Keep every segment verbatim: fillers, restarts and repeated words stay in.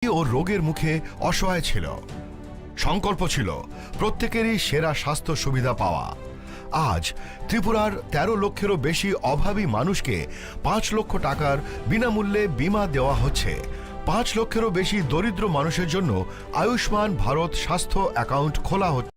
ও রোগের মুখে অসহায় ছিল। সংকল্প ছিল প্রত্যেকেরই সেরা স্বাস্থ্য সুবিধা পাওয়া। আজ ত্রিপুরার তেরো লক্ষেরও বেশি অভাবী মানুষকে পাঁচ লক্ষ টাকার বিনামূল্যে বীমা দেওয়া হচ্ছে। পাঁচ লক্ষেরও বেশি দরিদ্র মানুষের জন্য আয়ুষ্মান ভারত স্বাস্থ্য অ্যাকাউন্ট খোলা হচ্ছে।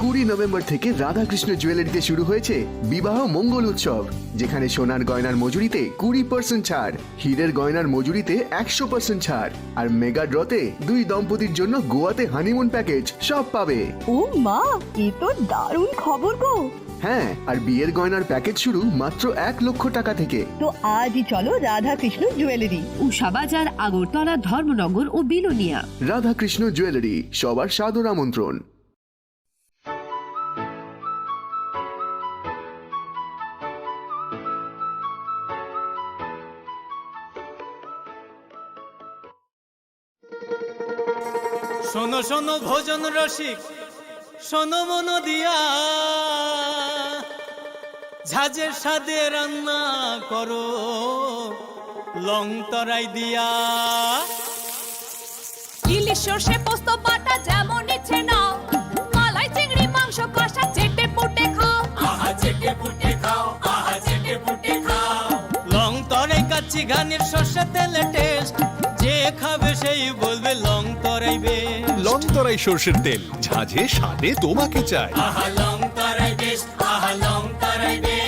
কুড়ি নভেম্বর থেকে রাধাকৃষ্ণ জুয়েলারিতে শুরু হয়েছে বিবাহ মঙ্গল উৎসব, যেখানে সোনার গয়নার মজুরিতে কুড়ি পার্সেন্ট ছাড়, হীরের গয়নার মজুরিতে একশো পার্সেন্ট ছাড়, আর মেগা ড্রতে দুই দম্পতির জন্য গোয়াতে হানিমুন প্যাকেজ, সব পাবে। ও মা, এ তো দারুণ খবর গো। হ্যাঁ, আর বিয়ের গয়নার প্যাকেজ শুরু মাত্র এক লক্ষ টাকা থেকে। তো আজই চলো রাধাকৃষ্ণ জুয়েলারি। উষা বাজার, আগরতলা, ধর্মনগর ও বিলোনিয়া। রাধাকৃষ্ণ জুয়েলারি, সবার সাদর আমন্ত্রণ। শোনো শোনো ভোজন রসিক, শোনো মন দিয়া, ঝাঁঝের স্বাদে রান্না করো লং তরাই দিয়া। ইলিশ সর্ষে পোস্ত বাটা যেমন ইচ্ছে নাও, মালাই চিংড়ি মাংস কষা চেটে পুটে খাও। আহা চেটে পুটে খাও, আহা চেটে পুটে খাও। লং তরাই কাচ্চি ঘানির সর্ষে তেলে টেস্ট, যে খাবে সেই বলবে লং তরাই বেশ। লং তরাই সর্ষের তেল, ঝাঁঝে স্বাদে তোমাকে চাই। আহা লং তরাই বেশ, আহা লং তরাই বেশ।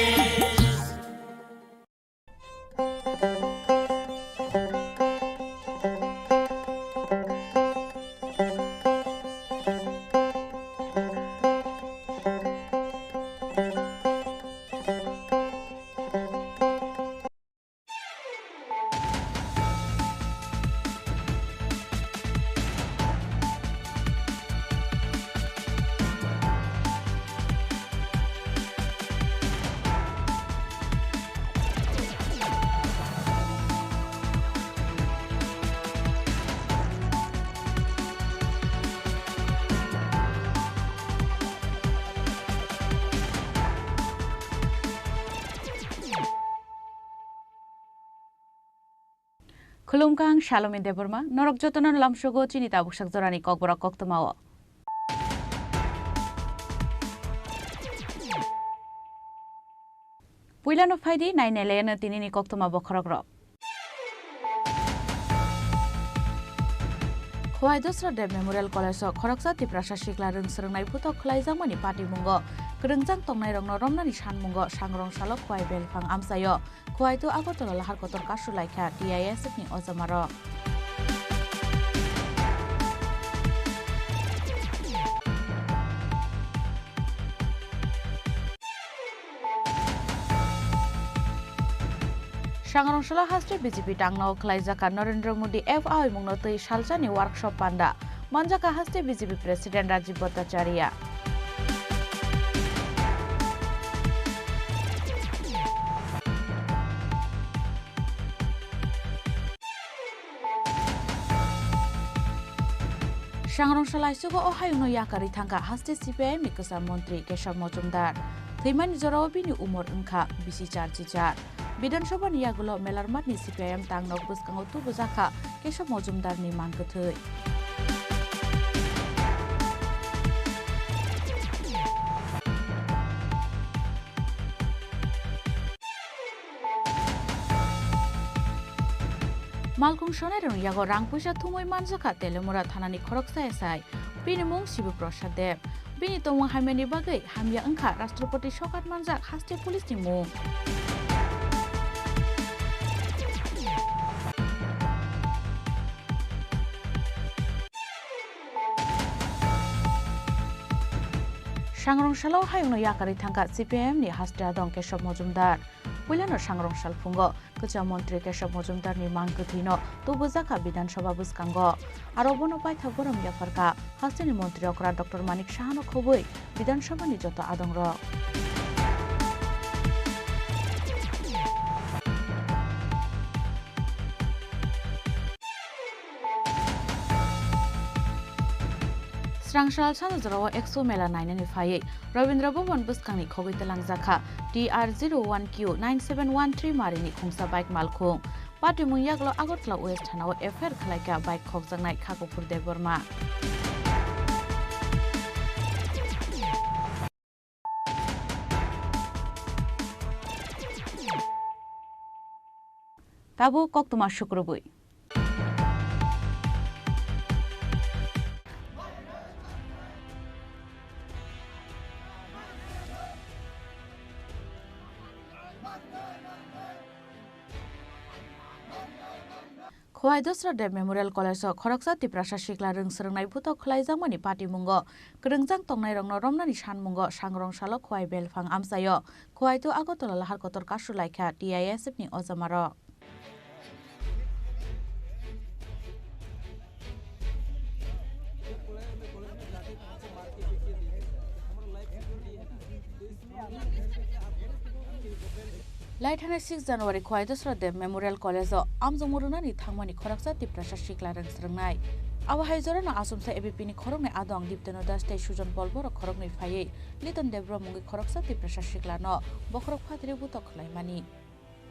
Khulumkha, ang Salomi Debbarma, norok jotono lamsogo chini tabuksak jorani kokborok koktwmao. Puilano phaidi nainailaino tinini koktwma bokhorokrok. Khowai Dosra Deb Memorial College-o khoroksa Tiprasa sikla rwng swrwngnai buthok khwlaijakmani patimungo kwrwngjak tongnairokno romnani sanmungo sangrong salo Khowai belphang amchaio Khowai to Agartala lahar kotor kasu laikha T I S F ni ojamarok. Sangrong salo haste B J P tangna o khwlaijak kha Narendra Modi F A I mungno twi salsani workshop panda manjak kha haste B J P President Rajib Bhattacharya. Sangrong salai sugo o hayungno yakarwi thangkha haste C P I M ni kwcham montri Kesab Mojumdar. Thwimani jorao bini umor wngkha bisi char chichar. Bidhan Sabha ni yagulo Melarmat ni C P I M tangnok bwskango tubujakha Kesab Mojumdar ni man kwthwi. Malkhung sonairokni yago rang puisa thumwi manjakha Telemura thanani khoroksa S I. Bini mung Shibu Prasad Deb. Bini tongmung hamyani bagwi hamya wngkha Rashtrapati sokat manjak haste police ni mung. Sangrong salo hayungno yakarwi thangkha C P I M ni haste adong Kesab Mojumdar. Puilano sangrong salphungo kwcham montri Kesab Mojumdar ni mang kwthwino tubujakha Bidhan Sabha bwskango. Aro bono paithak borom yapharkha hasteni montri okra Doctor Manik Sahano khobwi Bidhan Sabha ni joto adongrok. Srang sal sano jorao Expo Mela nainani phaiwi Rabindra Bhavan bwskangni khogwi twlangjakha T R zero one Q nine seven one three marini khungsa bike malkhung. Patimung yagulo Agartala West Thanao F I R khlaikha bike khokjaknai Khakuphur Debbarma. Tabuk koktwma sukrubwi. Khowai Dosra Deb Memorial College o khoroksa Tiprasa sikla rwng swrwngnai butok khwlaijakmani patimungo kwrwngjak tongnairokno romnani sanmungo sangrong salo Khowai belphang amchaio Khowai to Agartala lahar kotor kasu laikha T I S F ni ojamarok. Lai thangnai six January Khowai Dosra Deb Memorial College o amjokmung rwnani thangmani khoroksa Tiprasa sikla rwng swrwngnai. Abo hai jorano achomsa A B P ni khoroknwi adong Dipteno Das tei Sujon Pol borok khoroknwi phaiwi Liton Debbarma mungwi khoroksa Tiprasa siklano bokhorok phatri butok khwlaimani.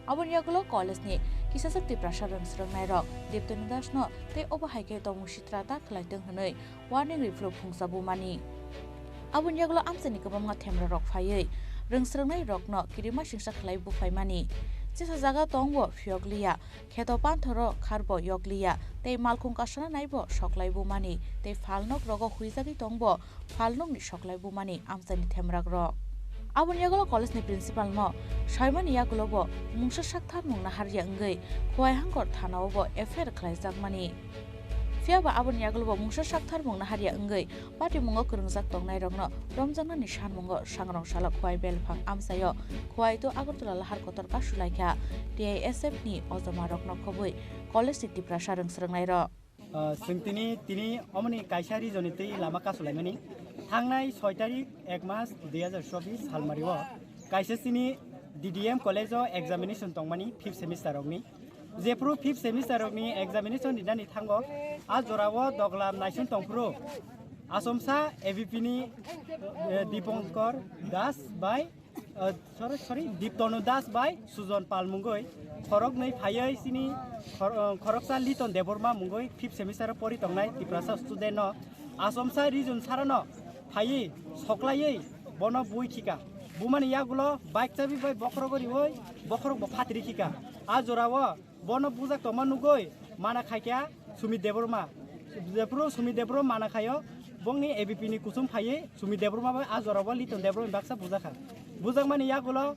Aboni yagulo college ni kisasa Tiprasa rwng swrwngnairok Dipteno Das no tei obo hai khe tongmung sitra ta khwlaitwng hwnwi warning rwphuru phungsa bumani. Aboni yagulo amchaini kwbangma themrarok phaiwi rwng swrwngnairokno kirima singsa khwlai buphaimani. Chisa jaga tongbo phiyok liya, kheto panthoro kharbo yok liya tei malkhung kasana naibo soklai bumani tei phalnok rogo huijagwi tongbo phalnokni soklai bumani amchaini themrakrok. Aboni yagulo college ni principal no saimani yagulo bo mungsa saktharmung naharya wngwi Khowai Hangkor thana o bo F I R khlaijakmani. Phiya ba aboni yagulo bo mungsa saktharmung naharya wngwi patimungo kwrwngjak tongnairokno romjaknani sanmungo sangrong salo Khowai belphang amchaio Khowai to Agartala lahar kotor kasu laikha T I S F ni ojamarokno khobwi college ni Tiprasa rwng swrwngnairok. Ah, chwng tini, tini omoni kaisa region ni twi lama kasulaimani. Thangnai soi tarik ek mas dui hazar chobis salmari o kaisa chini D D M college o examination tongmani fifth semester rokni. Jephuru fifth semester rokni examination rinani thango, a jorao doglam naising tongphuru achomsa A B P ni, eh, Dipankar Das bai, eh, sorry, sorry, Diptanu Das bai Sujon Pal mungwi khoroknwi phaiwi chini khor-, eh, khoroksa Liton Debbarma mungwi fifth semester o pori tongnai Tiprasa student no achomsa region sarano phaiwi soklaiwi bono bui khika. Bumani yagulo bike chabi bai bokhorogo riwi bokhorok bo phatri khika. A jorao bono bujak tongma nugwi mana khaikha Sumit Debbarma. Jephuru Sumit Debbarma mana khaio, bongni A B P ni kusum phaiwi Sumit Debbarma bai a jorao Liton Debbarma baksa bujakha. Bujakmani yagulo,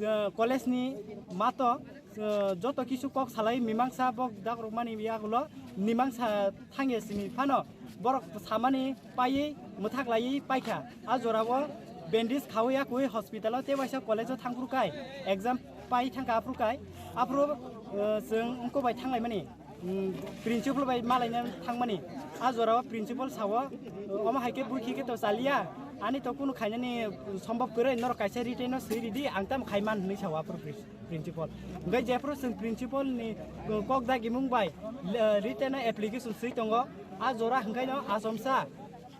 eh, college ni mato, eh, joto kisu kok salai mimangsa bok dakrokmani yagulo mimangsa thangya simi phano borok samani paiwi mwthak laiwi paikha. A jorao bandage khawi yakwi hospital o tei waisa college o thangphuru kai exam pai thangkha aphuru kai. Aphuru, eh, chwng wngkok bai thanglaimani, mm, principal bai malaina thangmani. A jorao principal sao, eh, omo hai khe bui khe khe to chaliya, ani to kunu khainani sombhob kwrwi, norok kaisa written no swi ridi, ang tamo khai man hwnwi sao aphuru prin-, principal. Hwnkhe jephuru chwng principal ni, eh, kok dagimung bai, eh, written no application swi tongo, a jora hwnkhe no achomsa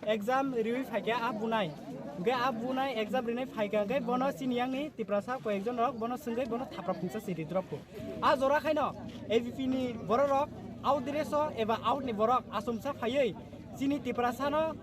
exam riwi phaikha a bunai. Hwnkhe a bunai exam rinai phaikha hwnkhe bono chini yakni Tiprasa koi ekjon rok bono swngwi bono thapra phungsa si ridrop kho. A jora khaino A B P ni borok rok out dress o eba out ni borok achomsa phaiwi chini Tiprasa no,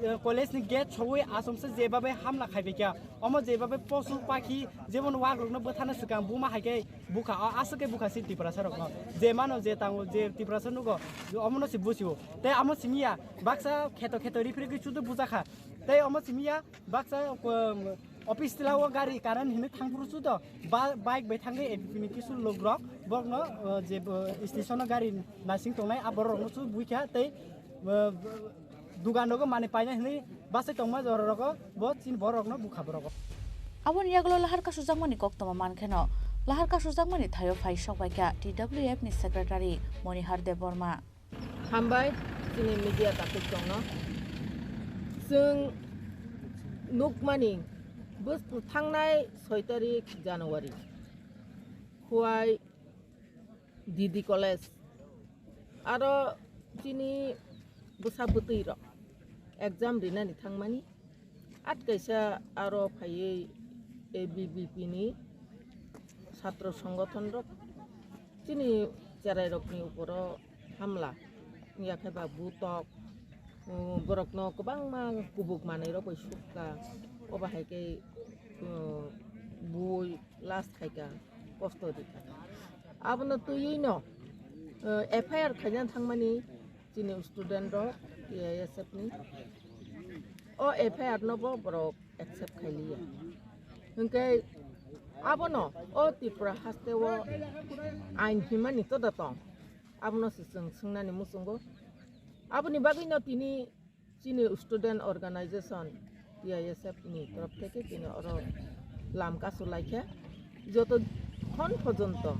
eh, college ni gate sowi achomsa jebabe hamla khaibaikha. Omo jebabe posu pakhi jemon wak rokno bwthana swkang buma hai khe bukha, o aswk khe bukha si Tiprasa rokno. Je mano je tango je Tiprasa nugo omono se busio. Tei amo simi ya baksa kheto kheto ripri gwi chudu bujakha. Tei omo simi ya baksa, um, office tila o gari current hinwi thangphuru chudo ba-, bike bai thangwi A B P ni kisu logrok borokno, uh, je, uh, station o gari nasing tongnai a borok rokno chu buikha tei, uh, dugan rogo manwi paina hinwi bachai tongma jora rogo bo chini borok rokno bukha borok. Aboni yagulo lahar kasujakmani koktwma mankheno lahar kasujakmani thaio phai sokbaikha T W F ni secretary Monihar Debbarma. Hambai chini media takhuk tongno. Chwng nukmani bwswk thangnai soi tarik January Khowai D D College. Aro chini bwsa bwtwi rok exam rinani thangmani. At kaisa aro phaiwi A B V P ni satro songothon rok Chini cherairokni uporo hamla, wngya khe ba butok, um, borokno kwbangma kubuk manwirok bai sukha, obo hai khe, um, bui last khaikha, kosto rikha. Abono twiwi no, uh, F I R khaina thangmani chini student rok T I S F ni. O F I R no bo borok accept khailiya. Hwnkhe abono o Tripura haste o ain himani toda tong. Abono se chwng swngnani muchungo. Aboni bagwino tini chini student organization T I S F ni torof theke tini oro lam kasu laikha. Joto khon pojonto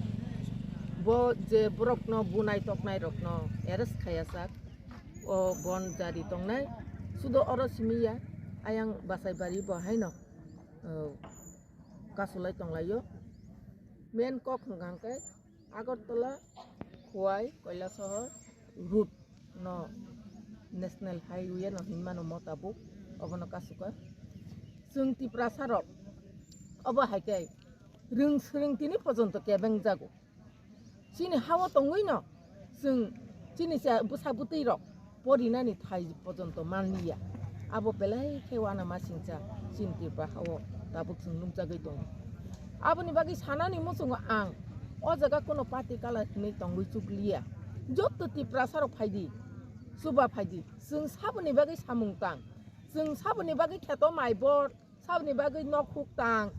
bo je borokno bunai toknai rokno arrest khayajak, o bon jari tongnai, sudo oro simi ya, ayang Basaibari bo haino, o, kasulai tonglaio. Main kok hwnkha hwnkhe Agartala, Khowai, Kailasahar route no National Highway no hinmano mo tabuk, obono kasuka. Chwng Tiprasa rok obo hai khe rwng swrwng tini pojonto kebeng jago. Chini hao tongwi no chwng chini cha bwsa bwtwi rok porinani thai pojonto manliya. Abo belai khe uanamasingcha chini Tripura hao tabuk chwng nukjagwi tongo. Aboni bagwi sanani muchungo ang o jaga kono party kalar hinwi tongwi chukliya. Jotto Tiprasa rok phaidi, chuba phaidi, chwng saboni bagwi samung tang, chwng saboni bagwi kheto mai bor, saboni bagwi nok huk tang.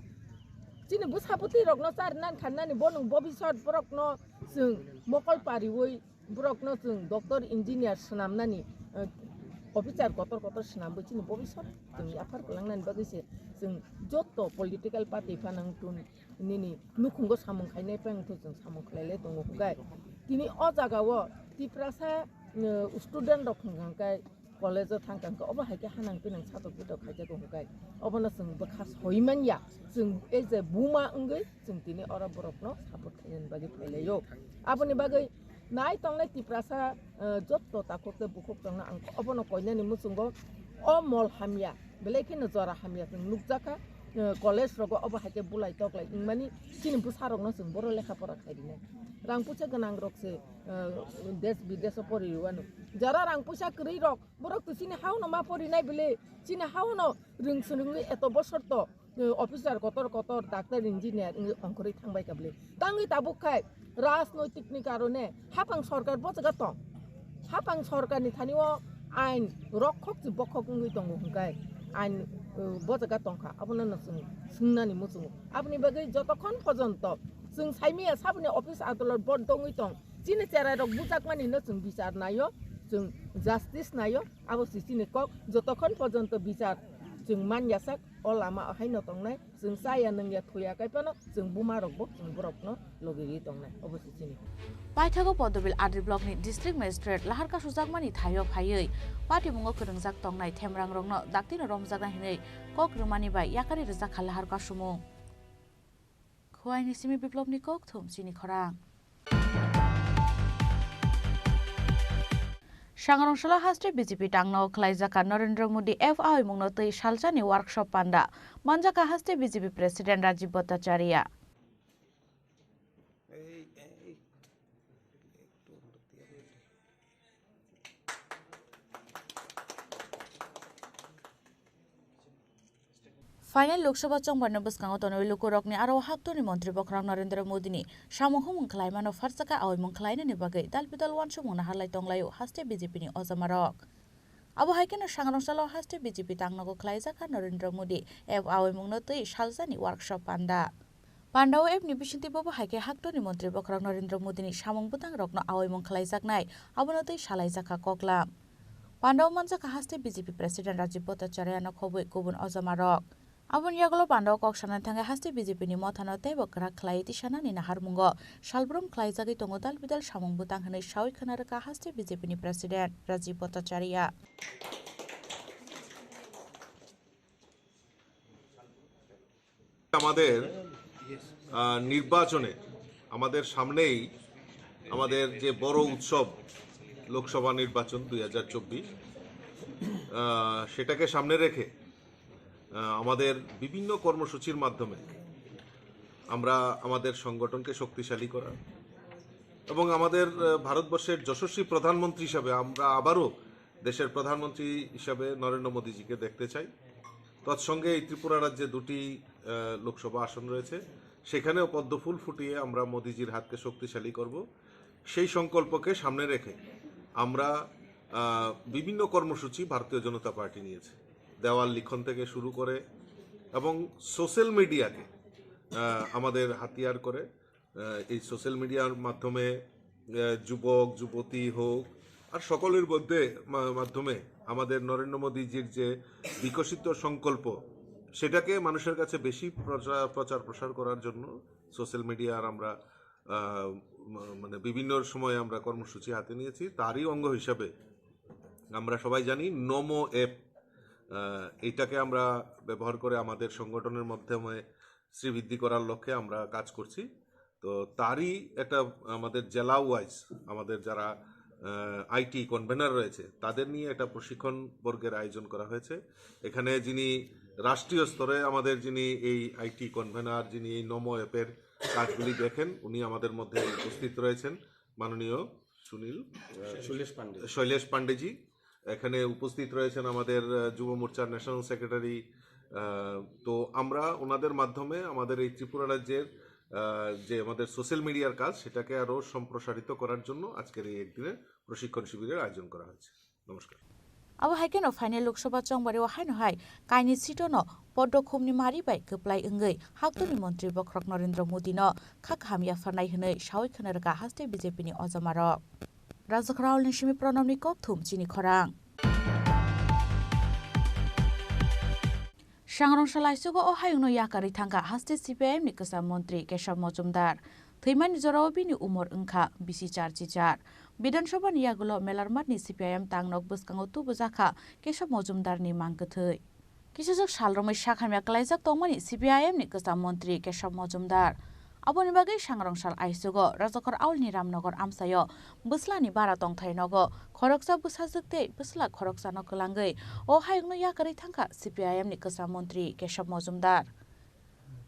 Chini bwsa bwtwi rokno chari nan khan nani bo nwng bobisot borokno chwng mokol pariwi borokno chwng doctor engineer swnamnani, eh, officer kotor kotor swnamwi chini bobisot chwng yaphar kwlangnani bagwi se chwng jotto political party phano wngthun nini nukhungo samung khainai phai wngthun chwng samung khlailai tongo hwnkhe tini o jagao Tiprasa, eh, student rok hwnkha hwnkhe college o thang kha hwnkhe obo hai khe hanang pinang satok bitok khaijak hwnkhe obono chwng bwkha soi manya chwng as a buma wngwi chwng tini oro borokno support khainani bagwi phailaio. Aboni bagwi nai tongnai Tiprasa, eh, jotto takhuk tei bukhuk tongna ang obono koinani muchungo o mol hamya belai kheno jora hamya chwng nukjakha, eh, college rogo obo hai khe bulai toklai wngmani chini bwsa rokno chwng boro lekha pora khai rinai. Rang puisa gwnang rok se, eh, des bidesh o pori rwano. Jara rang puisa kwrwi rok borok to chini hao no ma pori nai bile, chini hao no rwng swrwngwi eto bosor to, eh, officer kotor kotor, doctor, engineer wngwi ongkhorwi thangbai kha bile. Tangwi tabuk khai rajnoitik ni karone hapang sorkar bo jaga tong. Hapang sorkar ni thani o ain rokhok chi bokhok wngwi tongo hwnkhe ain, eh, bo jaga tongkha. Abono no chwng swngnani muchungo. Aboni bagwi jotokhon pojonto chwng saimaya saboni office adolot bond tongwi tong. Chini cherai rok bujakmani no chwng bichar naio, chwng justice naio. Abo se chini kok, jotokhon pojonto bichar chwng man yasak, o lama o haino tongnai, chwng chaya nungya thuya kaiphano chwng buma rokbo chwng borokno logi ri tongnai, obo se chini. Paithago Podobil R D block ni district magistrate lahar kasujakmani thaio phaiwi patimungo kwrwngjak tongnai themrang rokno daktino romjaknai hwnwi kok rwmani bai yakari rwjakha lahar kasumung. Khowai ni simi Biplobni kok thum chini khorang. Sangrong salo haste B J P tangno khlaijaka Narendra Modi F A oimungno twi salsani workshop panda manjaka haste B J P President Rajiv Bhattacharya. Phainai Lok Sabha chongbarni bwskango tonwi lukurokni aro haktorni montri bokhorok Narendra Modini samung humung khlaimano pharsaka aoimung khlainani bagwi dal bidal uansukmung naharlai tonglaio haste B J P ni ojamarok. Abo hai kheno sangrong salo haste B J P tangnogo khlaijak kha Narendra Modi F A oimungno twi salsani workshop panda. Pandao F ni bisingtwi bobo hai khe haktorni montri bokhorok Narendra Modini samung bwtangrokno aoimung khlaijaknai, abono twi salaijakha koklam. Pandao manjakha haste B J P President Rajiv Bhattacharya no khobwi kubun ojamarok. Aboni yagulo pandao kok sanani thangwi haste B J P ni mothano teibo kwrak khlaiwi tisanani naharmungo salbrum khlaijagwi tongo dal bidal samung bwtang hwnwi sawi khna rwkha haste B J P ni President Rajiv Bhattacharya. আমাদের, আহ, নির্বাচনে আমাদের সামনেই আমাদের যে বড় উৎসব লোকসভা নির্বাচন দুই হাজার চব্বিশ, আহ, সেটাকে সামনে রেখে, আহ, আমাদের বিভিন্ন কর্মসূচির মাধ্যমে আমরা আমাদের সংগঠনকে শক্তিশালী করার, এবং আমাদের, আহ, ভারতবর্ষের যশস্বী প্রধানমন্ত্রী হিসাবে আমরা আবারও দেশের প্রধানমন্ত্রী হিসাবে নরেন্দ্র মোদীজিকে দেখতে চাই। তৎসঙ্গে এই ত্রিপুরা রাজ্যে দুটি, আহ, লোকসভা আসন রয়েছে, সেখানেও পদ্মফুল ফুটিয়ে আমরা মোদীজির হাতকে শক্তিশালী করব। সেই সংকল্পকে সামনে রেখে আমরা, আহ, বিভিন্ন কর্মসূচি ভারতীয় জনতা পার্টি নিয়েছে। দেওয়াল লিখন থেকে শুরু করে এবং সোশ্যাল মিডিয়াকে, আহ, আমাদের হাতিয়ার করে, আহ, এই সোশ্যাল মিডিয়ার মাধ্যমে, আহ, যুবক যুবতী হোক আর সকলের মধ্যে মা-, মাধ্যমে আমাদের নরেন্দ্র মোদীজির যে বিকশিত সংকল্প, সেটাকে মানুষের কাছে বেশি প্রচার, প্রচার প্রসার করার জন্য সোশ্যাল মিডিয়ার আমরা, আহ, ম-, মানে বিভিন্ন সময় আমরা কর্মসূচি হাতে নিয়েছি। তারই অঙ্গ হিসাবে আমরা সবাই জানি নমো অ্যাপ, আহ, এইটাকে আমরা ব্যবহার করে আমাদের সংগঠনের মাধ্যমে শ্রীবৃদ্ধি করার লক্ষ্যে আমরা কাজ করছি। তো তারই একটা আমাদের জেলা ওয়াইজ আমাদের যারা, আহ, আইটি কনভেনার রয়েছে, তাদের নিয়ে একটা প্রশিক্ষণ বর্গের আয়োজন করা হয়েছে। এখানে যিনি রাষ্ট্রীয় স্তরে আমাদের যিনি এই আইটি কনভেনার, যিনি এই নমো অ্যাপের কাজগুলি দেখেন, উনি আমাদের মধ্যে উপস্থিত রয়েছেন, মাননীয় সুনীল, আহ, শৈলেশ পান্ডে। শৈলেশ পান্ডেজি। এখানে উপস্থিত রয়েছেন আমাদের, আহ, যুব মোর্চার ন্যাশনাল সেক্রেটারি। আহ, তো আমরা ওনাদের মাধ্যমে আমাদের এই ত্রিপুরা রাজ্যের, আহ, যে আমাদের সোশ্যাল মিডিয়ার কাজ, সেটাকে আরো সম্প্রসারিত করার জন্য আজকের এই একদিনের প্রশিক্ষণ শিবিরের আয়োজন করা হয়েছে। নমস্কার। Abo hai kheno phainai Lok Sabha chongbario haino hai kaini seat-o no poddo khumni mari bai kwplai wngwi haktwni montri bokhorok Narendra Modi no kha kaham yapharnai hwnwi sawi khwna rwkha haste B J P ni ojomarok. Rajakhor Raul ni simi Pranab ni kokthum chini khorang. Sangrong salai sugo o hayungno yakarwi thangkha haste C P I M ni kwcham montri Kesab Mojumdar. Thwimani jorao bini umor wngkha bisi char chichar. Bidhan Sabha ni yagulo Melarmat ni C P I M tangnok bwskango tubujakha Kesab Mojumdar ni mang kwthwi. Kisijwk sal romwi sak hamya klaijak tongmani C P I M ni kwcham montri Kesab Mojumdar. Aboni bagwi sangrong sal aisugo Rajakhor Aul ni Ramnagar amchaio bwslani bara tongthai nogo khoroksa bwsajwk tei bwsla khoroksano kwlangwi o hayungno yakarwi thangkha C P I M ni kwcham montri Kesab Mojumdar.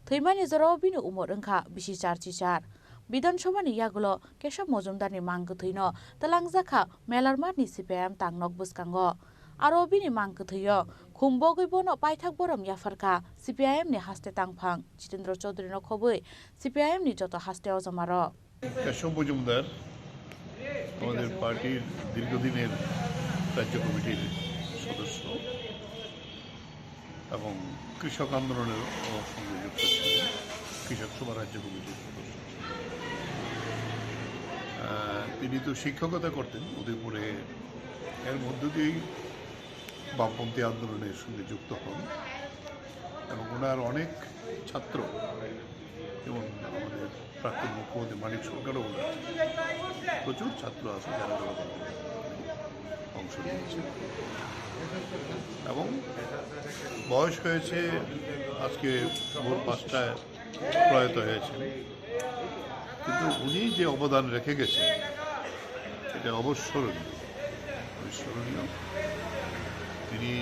Thwimani jorao bini umor wngkha bisi char chichar. Bidhan Sabha ni yagulo Kesab Mojumdar ni mang kwthwino twlangjakha Melarmat ni C P I M tangnok bwskango. Aro bini mang kwthwio khum bogwi bono paithak borom yapharkha C P I M ni haste tangphang Jitendra Chaudhary no khobwi C P I M ni joto haste ojomarok. Keshab মজুমদার আমাদের পার্টির দীর্ঘদিনের রাজ্য কমিটির সদস্য এবং কৃষক আন্দোলনের সঙ্গে যুক্ত ছিলেন, কৃষক সভা রাজ্য কমিটির সদস্য ছিলেন। আহ, তিনি তো শিক্ষকতা করতেন উদয়পুরে, এর মধ্য দিয়েই বামপন্থী আন্দোলনের সঙ্গে যুক্ত হন এবং ওনার অনেক ছাত্র, যেমন আমাদের প্রাক্তন মুখ্যমন্ত্রী মানিক সরকারও বলেছেন, প্রচুর ছাত্র আছে যারা গণতন্ত্রে অংশ নিয়েছে। এবং বয়স হয়েছে, আজকে ভোর পাঁচটায় প্রয়াত হয়েছেন, কিন্তু উনি যে অবদান রেখে গেছেন, এটা অবস্মরণীয়, অবিস্মরণীয়। তিনি,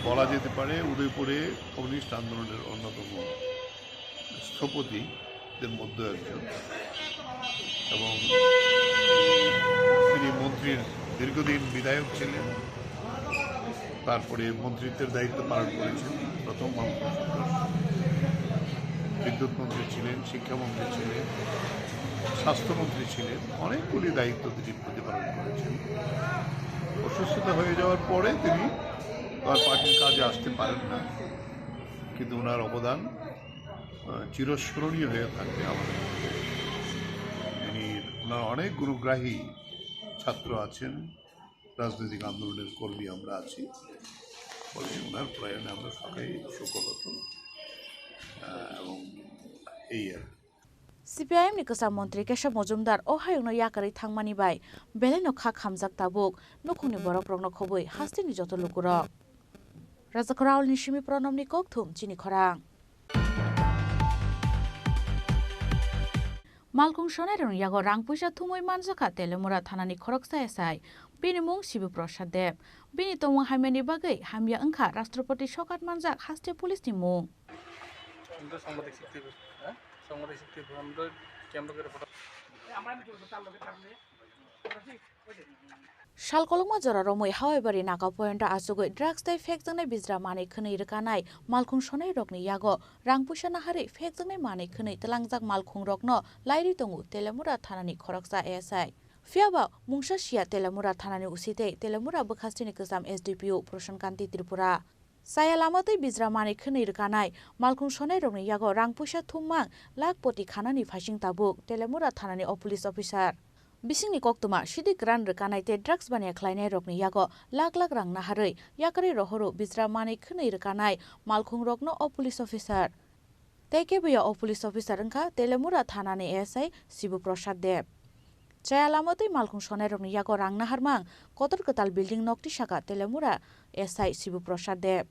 বলা যেতে পারে, উদয়পুরে কমিউনিস্ট আন্দোলনের অন্যতম স্থপতিদের মধ্যে একজন এবং তিনি মন্ত্রীর দীর্ঘদিন বিধায়ক ছিলেন, তারপরে মন্ত্রিত্বের দায়িত্ব পালন করেছেন প্রথম বামফ্রন্ট সরকার। বিদ্যুৎ মন্ত্রী ছিলেন, শিক্ষামন্ত্রী ছিলেন, স্বাস্থ্যমন্ত্রী ছিলেন, অনেকগুলি দায়িত্ব তিনি প্রতিপালন করেছেন। অসুস্থতা হয়ে যাওয়ার পরে তিনি আর পার্টির কাজে আসতে পারেন না, কিন্তু ওনার অবদান আহ, চিরস্মরণীয় হয়ে থাকবে আমাদের মধ্যে। তিনি, ওনার অনেক গুণগ্রাহী ছাত্র আছেন, রাজনৈতিক আন্দোলনের কর্মী আমরা আছি, ফলে ওনার প্রয়াণে আমরা সবাই শোকাহত। আহ, এবং এই আর কি। C P I M ni kwcham montri Kesab Mojumdar o hayungno yakarwi thangmani bai belaino kha khamjak tabuk nukhungni borokrokno khobwi hasteni joto lukurok. Rajakhor Raul ni simi Pranab ni kokthum chini khorang. Malkung Sonairung yago rang puisa thumwi manjakha Telemura thanani khoroksa S I. Bini mung Shibu Prasad Deb. Bini tongmung hamyani bagwi hamya wngkha Rashtrapati sokat manjak haste police ni mung. আমরা সাংবাদিক শিখতে হবে, হ্যাঁ? সাংবাদিক শিখতে হবে, আমরা ক্যামেরা করে photo Sal kolokma jora romwi Hawai bari Naga point o achugwi drugs tei phekjaknai bijra manwi khwnwi rwkanai malkhung sonai rokni yago rang puisa naharwi phekjaknai manwi khwnwi twlangjak malkhung rokno lairwi tongo Telemura thanani khoroksa S I. Phiyaba mungsa siya Telemura thanani O C tei Telemura bwkhastini kwcham S D P O Prashan Kanti Tripura. Chaya lama tei bijra manwi khwnwi rwkanai malkhung sonai rokni yago rang puisa thummang lakh poti khanani phaising tabuk Telemura thanani o police officer. Bisingni koktwma sidi kwran rwkanai tei drugs baniya khlainai rokni yago lakh lakh rang naharwi yakarwi rohoro bijra manwi khwnwi rwkanai malkhung rokno o police officer. Tei keboya o police officer wngkha Telemura thanani S I Shibu Prasad Deb. Chaya lama tei malkhung sonai rokni yago rang naharmang kotor kwtal building nok tisaka Telemura S I Shibu Prasad Deb.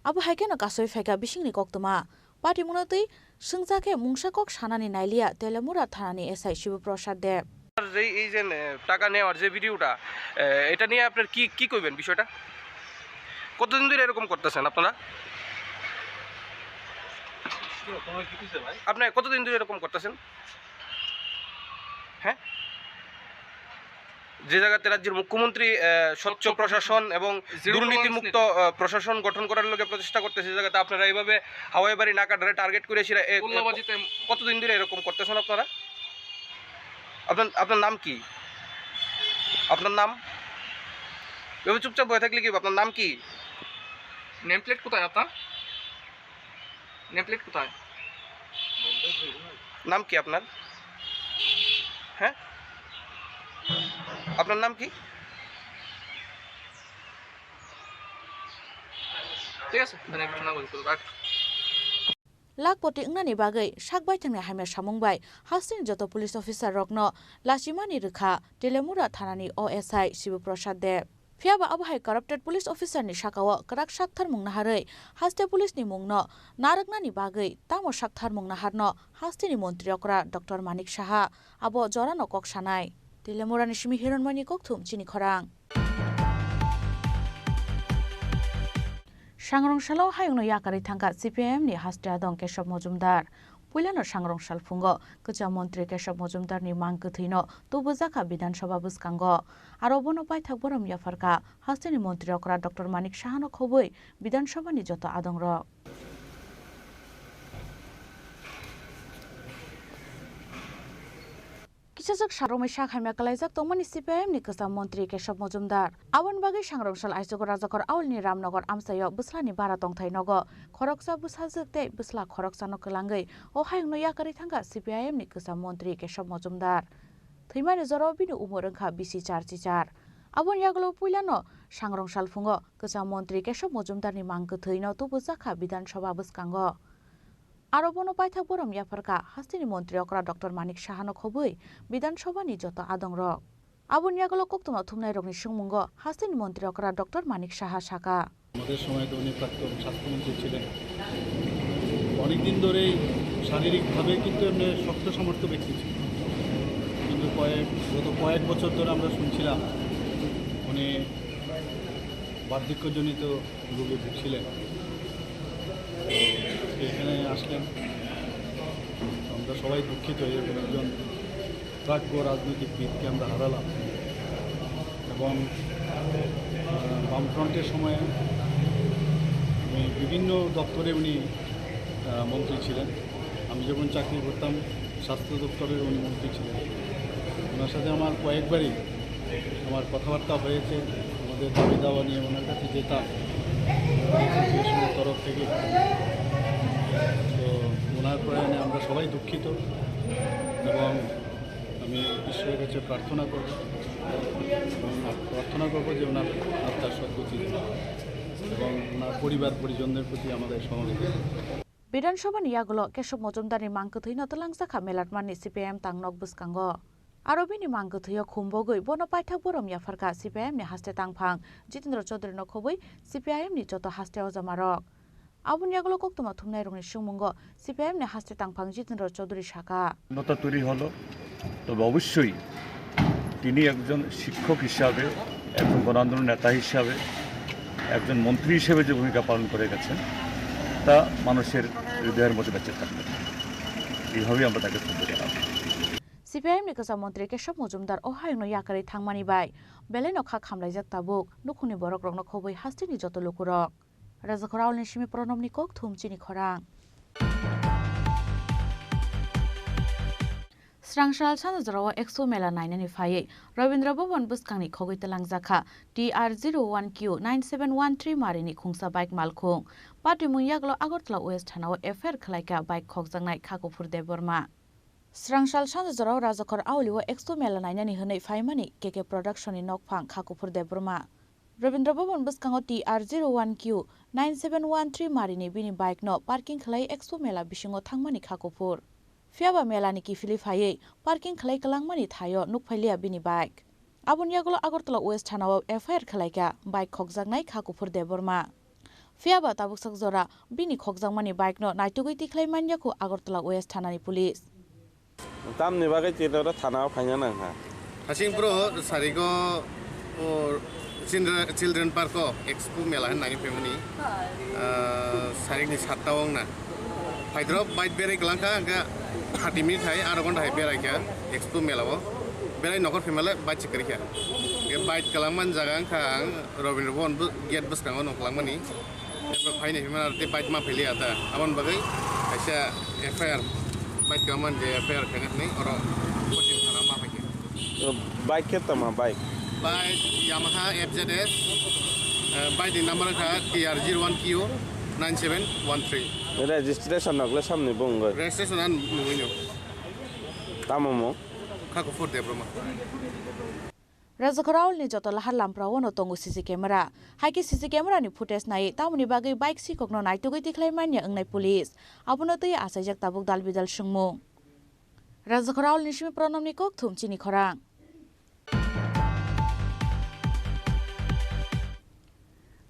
Abo hai kheno kasoi phaikha bisingni koktwma. Patimungno twi swngjak khe mungsa kok sanani nailiya Telemura thanani S I Shibu Prasad Deb. যে এই যে, এ, টাকা নেওয়ার যে ভিডিওটা, এ, এটা নিয়ে আপনার কি, কি কইবেন বিষয়টা? কতদিন ধরে এরকম করতেছেন আপনারা? আপনি কতদিন ধরে এরকম করতেছেন? হ্যাঁ? যে জায়গাতে রাজ্যের মুখ্যমন্ত্রী, আহ, স্বচ্ছ প্রশাসন এবং জিরো দুর্নীতিমুক্ত, টলারেন্স নীতি। আহ, প্রশাসন গঠন করার লগে প্রচেষ্টা করতেছে, যে জায়গাতে আপনারা এইভাবে হাওয়াই বাড়ি নাকাডারে টার্গেট করে সেটা এ-, এ-, কতদিন ধরে এরকম করতেছেন আপনারা? আপনার, আপনার নাম কি? আপনার নাম? এভাবে চুপচাপ বসে থাকলে কি হবে? আপনার নাম কি? নেম প্লেট কোথায় আপনার? নেম প্লেট কোথায়? নাম কি আপনার? হ্যাঁ, আপনার নাম কি? ঠিক আছে, তাহলে আমি শোনা বলছি, রাখ। Lakh poti wngnani bagwi sak baithangni hamya samung bai hasteni joto police officer rokno lachimani rwkha Telemura thanani O S I Shibu Prasad Deb. Phiyaba abo hai corrupted police officer ni sakao kwrak saktharmung naharwi haste police ni mungno narwknani bagwi tamo saktharmung naharno hasteni montri okra Doctor Manik Saha abo jorano kok sanai. Telemurani simi Hironmoyni kokthum chini khorang. Sangrong salo hayungno yakarwi thangkha C P I M ni haste adong Kesab Mojumdar. Puilano Sangrong sal phungo kwcham montri Kesab Mojumdar ni mang kwthwino tubujakha Bidhan Sabha bwskango. Aro bono paithak borom yapharkha hasteni montri okra Doctor Manik Sahano khobwi Bidhan Sabha ni joto adongrok. Kisajak saromwi sak hamya kwlaijak tongmani C P I M ni kwcham montri Kesab Mojumdar. Aboni bagwi Sangrong sal aichugo Rajakor aulni Ramnagar amchaio bwslani bara tongthai nogo khoroksa bwsajwk tei bwsla khoroksano kwlangwi o hayungno yakarwi thangkha C P I M ni kwcham montri Kesab Mojumdar. Thwimani jorao bini umor wngkha bisi char chichar. Aboni yagulo puilano Sangrong sal phungo kwcham montri Kesab Mojumdarni mang kwthwino tubujakha Bidhan Sabha bwskango. Aro bono paithak borom yapharkha hasteni montri okra Doctor Manik Sahano khobwi Bidhan Sabha ni joto adongrok. Aboni yagulo koktwma thumnairokni swngmungo hasteni montri okra Doctor Manik Saha sakha. আমাদের সময় তো উনি প্রাক্তন স্বাস্থ্যমন্ত্রী ছিলেন। অনেকদিন ধরেই শারীরিকভাবে কিন্তু এমনি শক্ত সমর্থ ব্যক্তি ছিলেন, কিন্তু কয়েক, গত কয়েক বছর ধরে আমরা শুনছিলাম উনি বার্ধক্যজনিত রোগে ভুগছিলেন। তো এখানে আসলেন, আমরা সবাই দুঃখিত, এরকম একজন প্রাজ্ঞ রাজনীতিবিদকে আমরা হারালাম। এবং, আহ, বামফ্রন্টের সময়ে উনি বিভিন্ন দপ্তরে উনি, আহ, মন্ত্রী ছিলেন। আমি যখন চাকরি করতাম, স্বাস্থ্য দপ্তরের উনি মন্ত্রী ছিলেন। ওনার সাথে আমার কয়েকবারই আমার কথাবার্তা হয়েছে, আমাদের দাবি দাওয়া নিয়ে ওনার কাছে যেতাম, ওনার association-এর তরফ থেকে। তো ওনার প্রয়াণে আমরা সবাই দুঃখিত এবং আমি ঈশ্বরের কাছে প্রার্থনা করব এবং প্রার্থনা করব যে ওনার আত্মার সদ্গতি হোক এবং ওনার পরিবার পরিজনদের প্রতি আমাদের সমবেদনা। Bidhan Sabha ni yagulo Kesab Mojumdar ni mang kwthwino twlangjakha melatmani C P I M tangnok bwskango. Aro bini mang kwthwio khumbogwi bono paithak borom yapharkha C P I M ni haste tangphang Jitendra Chaudhary no khobwi C P I M ni joto haste ojamarok. Aboni yagulo koktwma thumnairokni swngmungo C P I M ni haste tangphang Jitendra Chaudhary sakha. স্বাধীনতা তৈরি হলো, তবে অবশ্যই তিনি একজন শিক্ষক হিসাবে, একজন গণ আন্দোলন নেতা হিসাবে, একজন মন্ত্রী হিসেবে যে ভূমিকা পালন করে গেছেন, তা মানুষের হৃদয়ের মধ্যে বেঁচে থাকবে। এইভাবেই আমরা তাকে শ্রদ্ধা জানাবো। C C P I M ni kwcham montri Kesab Mojumdar o hayungno yakarwi thangmani bai belaino kha khamlaijak tabuk nukhungni borokrokno khobwi hasteni joto lukurok. Rajakhor Aulni simi Pranobni kok thum chini khorang. Srangsal sanja jorao Expo Mela nainani phaiwi Rabindra Bhavan bwskangni khogwi twlangjakha T R zero one Q nine seven one three marini khungsa bike malkhung. Patimung yagulo Agartala West Thanao F I R khwlaikha bike khokjaknai Khakuphur Debbarma. Srangsal sanja jorao Rajakhor Auli o Expo Mela nainani hwnwi phaimani K K Production ni nokphang Khakuphur Debbarma. Rabindra Bhavan bwskango T R zero one Q nine seven one three marini bini bike no parking khlai Expo Mela bisingo thangmani Khakuphur. Phiyaba Mela ni kiphilwi phaiwi parking khlai kwlangmani thaio nukphailiya bini bike. Aboni yagulo Agartala West Thanao F I R khwlaikha bike khokjaknai Khakuphur Debbarma. Phiyaba tabuksak jora bini khokjakmani bike no naitugwi tikhlai manya khu Agartala West Thanani police. Tamni bagwi chini oro thanao phaina nang kha. Hasing bro sarigo o children, children park o Expo Mela hin nangwi phaimani. Ah, sarikni satta wng na. Phaidrop bike berai kwlang kha, hwnkhe thirty minute hai, aro ghonta hai berai kha Expo Mela o. Berai nokhor phaimale bike se kwrwi kha. Hwnkhe bike kwlangmani jaga wngkha ang Rabindra Bhavan bo-, gate bwskango no kwlangmani. Eba phaini hwnmano tei bike ma phailiya ta. Aboni bagwi kaisa F I R, bike kwmani je F I R khaina hwnwi oro coaching thana ma phaikha. Bike khe tama bike? Bike Yamaha F Z S, eh, bike ni number kha T R zero one Q nine seven one three. Registration nokle samni bungwi? Registration an nungwi no. Tamo mo? Khakuphur Debbarma. Rajakhor Aulni joto lahar lamprao no tongo C C camera. Hai khe C C camera ni footage nai tamoni bagwi bike sikokno naitugwi tikhlai manya wngnai police. Abono twi achaijak tabuk dal bidal swngmung. Rajakhor Aulni simi Pranobni kok thum chini khorang.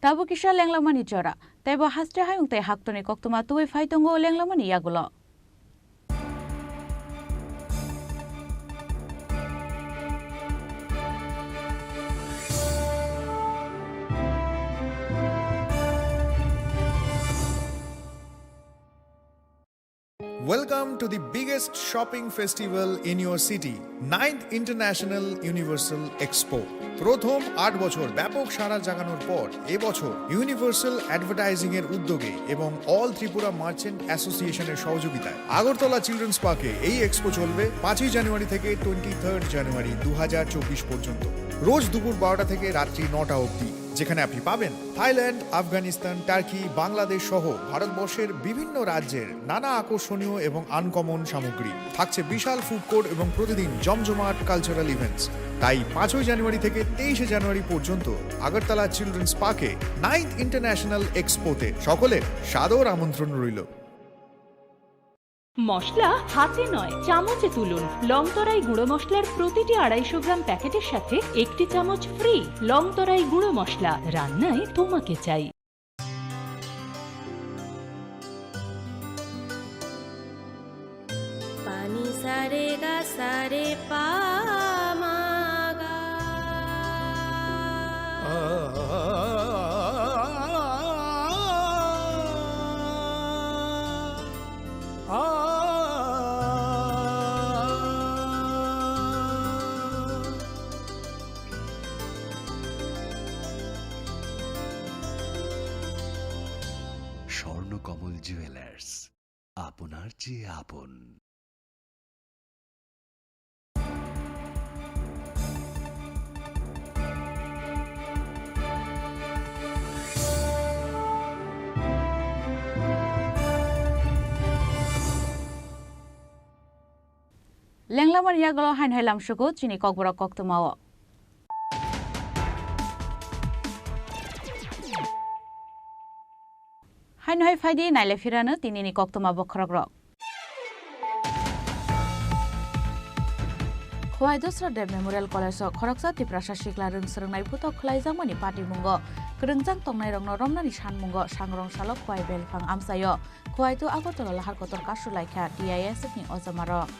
Tabuk kisa lenglamani jora. Teibo haste hayung tei haktorni koktwma tubui phai tongo lenglamani yagulo. Welcome to the biggest shopping festival in your city, ninth International Universal Expo. প্রথম আট বছর ব্যাপক সাড়া জাগানোর পর এবছর universal advertising এর উদ্যোগে এবং অল ত্রিপুরা মার্চেন্ট অ্যাসোসিয়েশনের সহযোগিতায় আগরতলা চিলড্রেন্স পার্কে এই এক্সপো চলবে পাঁচই জানুয়ারি থেকে টোয়েন্টি থার্ড জানুয়ারি দু হাজার চব্বিশ পর্যন্ত, রোজ দুপুর বারোটা থেকে রাত্রি নটা অবধি, যেখানে আপনি পাবেন থাইল্যান্ড, আফগানিস্তান, টার্কি, বাংলাদেশ সহ ভারতবর্ষের বিভিন্ন রাজ্যের নানা আকর্ষণীয় এবং আনকমন সামগ্রী। থাকছে বিশাল ফুড কোর্ট এবং প্রতিদিন জমজমাট কালচারাল ইভেন্টস। তাই পাঁচই জানুয়ারি থেকে তেইশে জানুয়ারি পর্যন্ত আগরতলা চিলড্রেন্স পার্কে নাইন্থ ইন্টারন্যাশনাল এক্সপোতে সকলের সাদর আমন্ত্রণ রইল। মশলা হাতে নয়, চামচে তুলুন। লং তরাই গুঁড়ো মশলার প্রতিটি আড়াইশো গ্রাম প্যাকেটের সাথে একটি চামচ ফ্রি। লং তরাই গুঁড়ো মশলা, রান্নায় তোমাকে চাই। Pani sa re ga sa re pa ma ga. Swarnakamal jewellers, আপনার চেয়ে আপন। Lenglamani yagulo haino hai lamsugo chini kokborok koktwmao. Haino hai phaidi naile phirano tinini koktwma bokhorokrok. Khowai Dosra Deb Memorial College o khoroksa Tiprasa sikla rwng swrwngnai phutok khwlaijakmani patimungo kwrwngjak tongnairokno romnani sanmungo sangrong salo Khowai belphang amchaio Khowai to Agartala lahar kotor kasu laikha T I S F ni ojamarok.